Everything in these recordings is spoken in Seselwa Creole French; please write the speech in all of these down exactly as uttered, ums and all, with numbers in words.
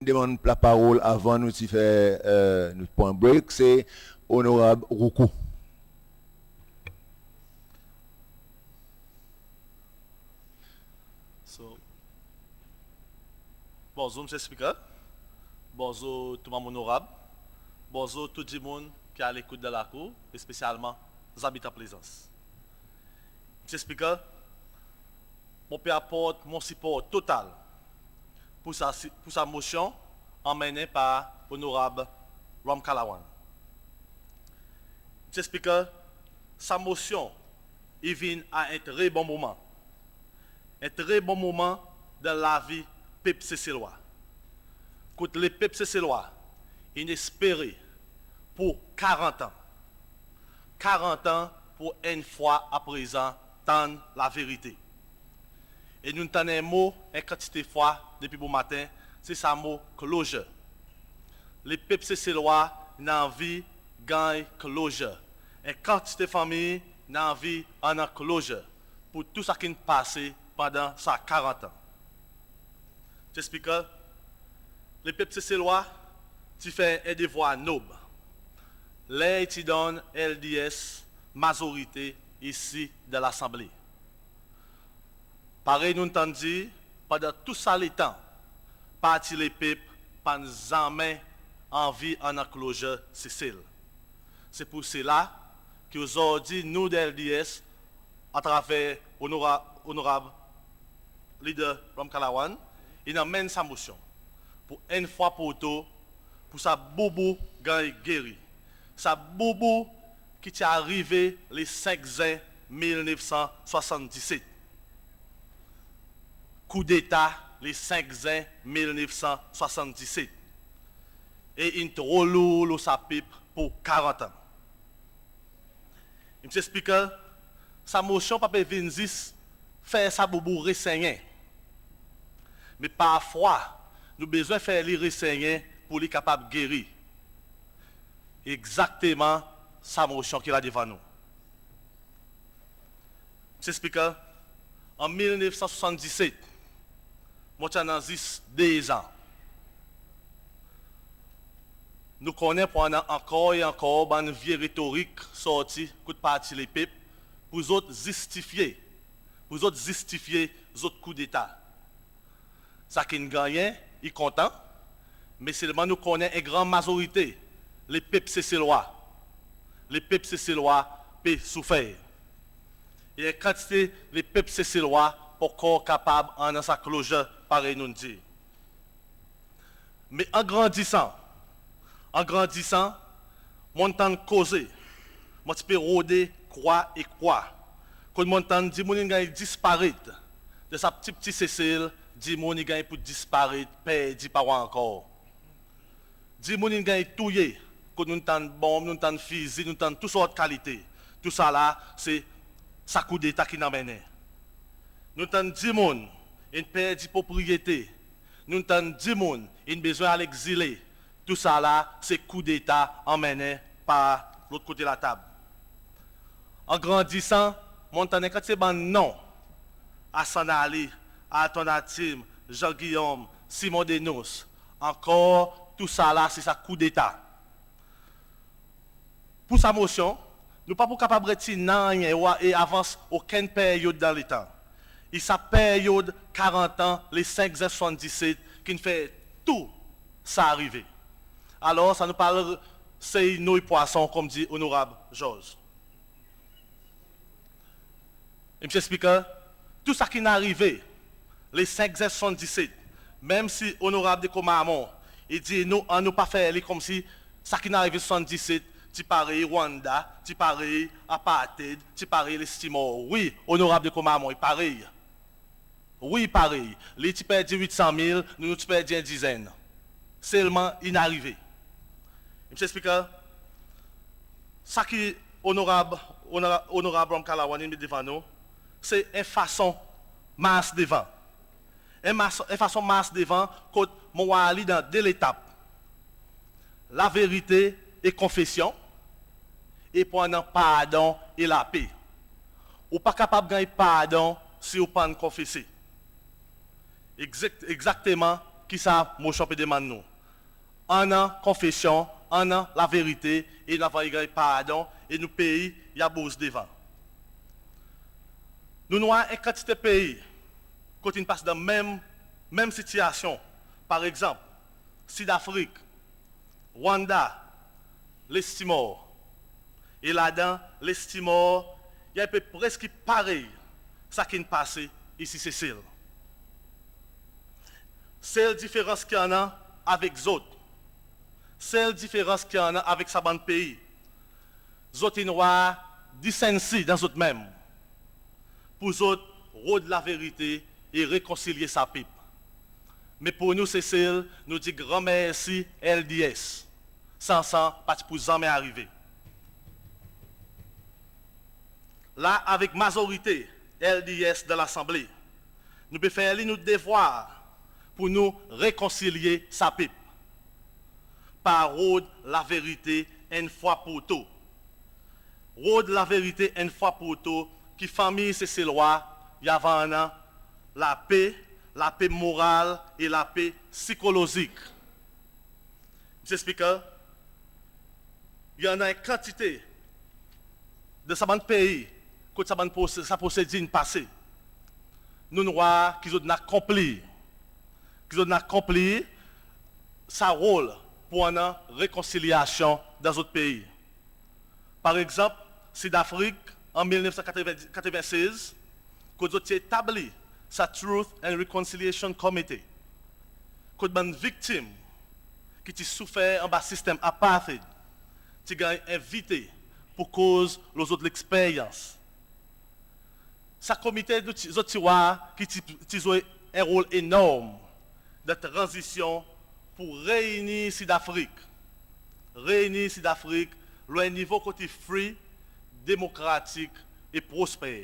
demann laparol avan nou ti fer, e, nou pran break, se Onorab Roucou. So, bonzour Msye Speaker, bonzour tou manm Onorab, bonzour tou dimoun ki a lekout dan lakour, espesyalman zabitan Plaisance. Msye Speaker, mon pe aport mon sipor total pour sa, pour sa Mosyon anmennen par Onorab Ramkalawan. Msye Speaker, sa Mosyon i vin a en tre bon moman. En tre bon moman dan lavi pep Seselwa. Kot lepep Seselwa in espere pour karant an. Karant an pour enn fwa aprezan tann laverite. E nou'n tann en mo en kantite fwa depi bomaten, se sa mo closure. Lepep Seselwa in anvi ganny closure. En kantite fanmir in anvi annan closure pour tou sa ki'n pase pandan sa karant an. Msye Speaker, lepep Seselwa ti fer en devwar nob ler i ti donn LDS mazorite isi dan Lasanble. Parey nou'n tann dir, pandan tou sa letan, Parti Lepep pa'n zanmen anvi annan closure Sesel. Se pour sela ki ozordi nou dan LDS, atraver Onora-, Onorab Leader Ramkalawan, in anmenn sa Mosyon pour enn fwa pour tou, pour sa boubou ganny geri. Sa boubou ki ti arive le senk Zen mil nef san swasanndiset. Koudeta le senk Zen mil nef san swasanndiset. E in tro lour lo sa pep pour karant an. Msye Speaker, sa Mosyon pa pe vin zis fer sa boubou resenyen. Me parfwa, nou bezwen fer li resenyen pour li kapab geri. Egzakteman sa Mosyon ki la devan nou. Msye Speaker, an mil nef san swasanndiset, mon ti annan zis dezan. Nou konnen pour annan ankor e ankor bann vye retorik sorti kot Parti Lepep pour zot zistifye, pour zot zistifye zot koudeta. Sa ki'n gannyen i kontan, me selman nou konnen en gran mazorite lepep Seselwa, lepep Seselwa pe soufer. E en kantite lepep Seselwa pa ankor kapab annan sa closure parey nou'n dir. Me an grandisan, an grandisan, mon'n tann koze, mon ti pe rode kwa e kwa. Kot mon'n tann dimoun in ganny disparet, dan sa pti pti Sesel, dimoun i ganny pour disparet, perdi, pa war ankor. Dimoun in ganny touye, kot nou'n tann bonm, nou'n tann fizi, nou'n tann tou sort kalite. Tousala se sa koudeta ki'n anmennen. Nou'n tann dimoun in perdi propriyete, nou'n tann dimoun in bezwen al egzile. Tousala se koudeta anmennen par lot kote latab. An grandisan, mon'n tann en kantite bann non, Hassan Ali, Alton Hatim, Jean Guillaume, Simon Denous. Ankor, tousala se sa koudeta. Pour sa Mosyon, nou pa pou kapab retir nanryen e avans okenn peryod dan letan. E sa peryod karant an, le senk Zen swasanndiset, ki'n fer tou sa arive. Alor, sa nou pa al sey nouy pwason, konmdi Onorab Georges. Msye Speaker, tou sa ki'n arive le senk Zen swasanndiset, menm si Onorab De Commarmond i dir nou, annou pa fer li konmsi sa ki'n arive swasanndiset ti parey Rwanda, ti parey apartheid, ti parey Lestimor. Wi, Onorab De Commarmond, i parey. Wi, i parey. Li ti perdi wit san mil, nou, nou ti perdi en dizenn. Selman in arive. Msye Speaker, sa ki Onorab, Onora-, Onorab Ramkalawan in met devan nou, se en fason mars devan. En mas-, en fason mars devan kot mon war li dan de letap. Laverite e konfesyon, e pour annan pardon e lape. Ou pa kapab ganny pardon si ou pa'n konfese. Egzak-, egzakteman Ki sa Mosyon pe demann nou? Annan konfesyon, annan laverite, e nou ava ganny pardon, e nou pei i a bouz devan. Nou'n war en kantite pei kot in pas dan menm, menm sitiyasyon. Par egzanp, Sidafrik, Rwanda, Lestimor. E ladan Lestimor, i a pe preski parey sa ki'n pase isi Sesel. Sel diferans ki annan avek zot, sel diferans ki annan avek sa bann pei, zot in war disensi dan zot menm pour zot rod laverite e rekonsilye sa pep. Me pour nou Sesel, nou dir granmersi L D S. San sa pa ti pou zanmen arive. La, avek mazorite L D S dan Lasanble, nou pe fer li nou devwar pour nou rekonsilye sa pep par rod laverite enn fwa pour tou. Rod laverite enn fwa pour tou ki fanmir Seselwa i ava annan lape, lape moral e lape sikolozik. Msye Speaker, i annan en kantite dan sa bann pei kot sa bann prose-, sa prosedir in pase. Nou'n war ki zot in akonplir, ki zot in akonplir sa rol pour annan rekonsilyasyon dan zot pei. Par egzanp, Sidafrik, an mil nef san katreven, katreven sez, kot zot ti etabli sa Truth and Reconciliation Committee, kot bann viktim ki ti soufer anba sistenm apartheid ti ganny envite pour koz lo zot leksperyans. Sa komite, zot ti, zot ti war ki ti, ti zwe en rol enorm dan tranzisyon pour reyini Sidafrik, reyini Sidafrik lo en nivo kot i fri, demokratik e prosper.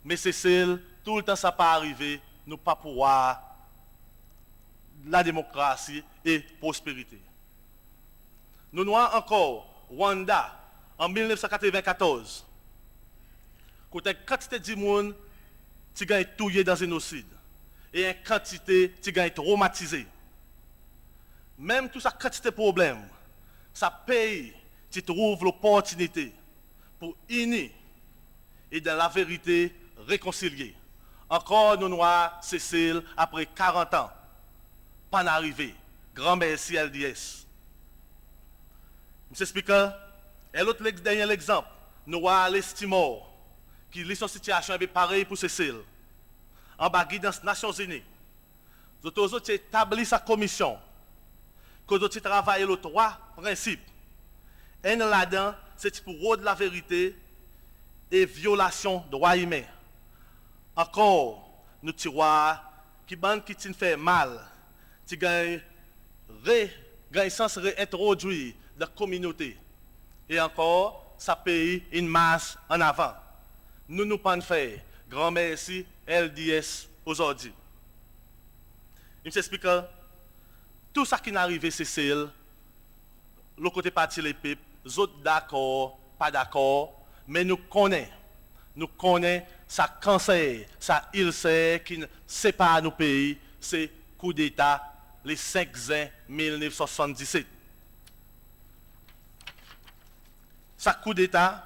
Me Sesel, toultan sa pa arive, nou pa pou war lademokrasi e prosperite. Nou'n war ankor Rwanda an mil nef san katreven katorz, kot en kantite dimoun ti ganny touye dan zenosid e en kantite ti ganny tromatize. Menm tou sa kantite problenm, sa pei ti trouv loportinite pour ini e dan laverite rekonsilye. Ankor nou'n war Sesel apre karant an, pa'n arive. Granmersi L D S. Msye Speaker, en lot lex-, dernyen legzanp, nou war Lestimor, ki li son sitiyasyon en pe parey pour Sesel. Anba gidans Nasyonzini, zot, zot ti etabli sa komisyon kot zot ti travay lo trwa prensip. Enn ladan se ti pour rod laverite e vyolasyon drwa imen. Ankor, nou ti war ki bann ki ti'n fer mal ti ganny re-, ganny sans reentrodwir dan kominote. E ankor, sa pei in mars an avan. Nou, nou pa'n fer. Granmersi L D S ozordi. Msye Speaker, tou sa ki'n arive Sesel, lo kote Parti Lepep, zot dakor, pa dakor, me nou konnen, nou konnen sa kanser, sa ilser ki'n separ nou pei, se koudeta le senk zen mil nef san swasanndiset. Sa koudeta,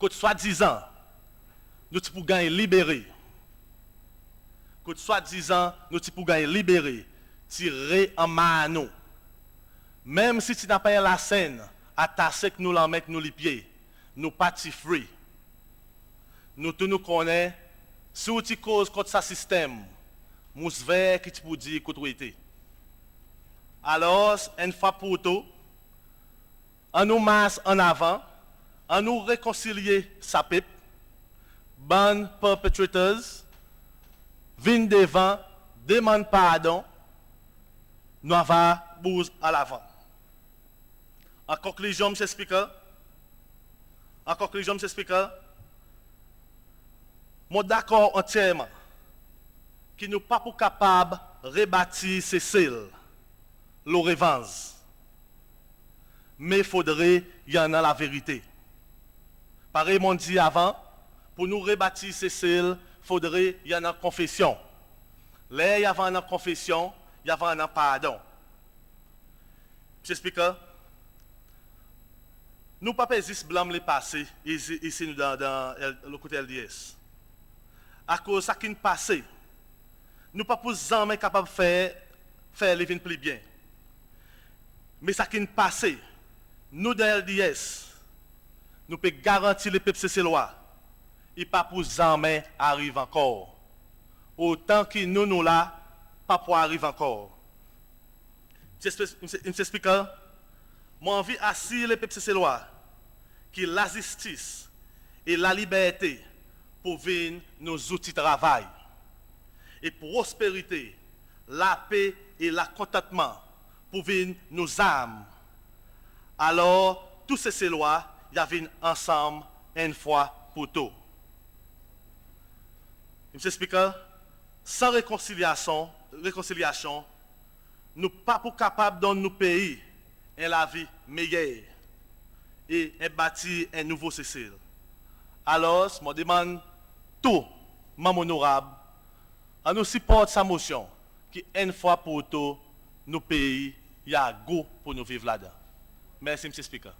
kot swadizan nou ti pou ganny libere, kot swadizan nou ti pou ganny libere, ti reanmar nou. Menm si ti napa en lasenn atase ek nou lanmen ek nou lipye, nou pa ti fri. Nou tou nou konnen, si ou ti koz kont sa sistenm, mous ver ki ti pou dir kot ou ete. Alors, enn fwa pour tou, annou mars an avan, annou rekonsilye sa pep, bann perpetrators vin devan, demann pardon, nou ava bouz alavan. An konklizyon, Msye Speaker, an konklizyon, Msye Speaker, mon dakor antyerman ki nou pa pou kapab rebatir Sesel lo revanz. Me fodre i annan laverite. Parey mon'n dir avan, pour nou rebatir Sesel, fodre i annan konfesyon. Ler i ava annan konfesyon, i ava annan pardon. Mr Speaker, nou pa pe zis blanm lepase isi, isi nou dan, dan L, lo kote LDS. Akoz sa ki'n pase, nou pa pou zanmen kapab fer, fer li vin pli byen. Me sa ki'n pase, nou dan LDS, nou pe garanti lepep Seselwa, i pa pou zanmen ariv ankor. Otan ki nou, nou la, pa pou ariv ankor. Mr Spe-, Mr, Mr Speaker, mon anvi asir lepep Seselwa ki lazistis e laliberte pou vin nou zouti travay. E prosperite, lape e lakontantman pou vin nou zarm. Alor, tou Seselwa i a vin ansanm enn fwa pour tou. Mr Speaker, san rekonsilyasyon, rekonsilyasyon, nou pa pou kapab donn nou pei en lavi meyer e en batir en nouvo Sesel. Alors, mon demann tou Manm Onorab, annou siport sa Mosyon ki enn fwa pour tou nou pei i a gou pour nou viv ladan. Mersi, Mr Speaker.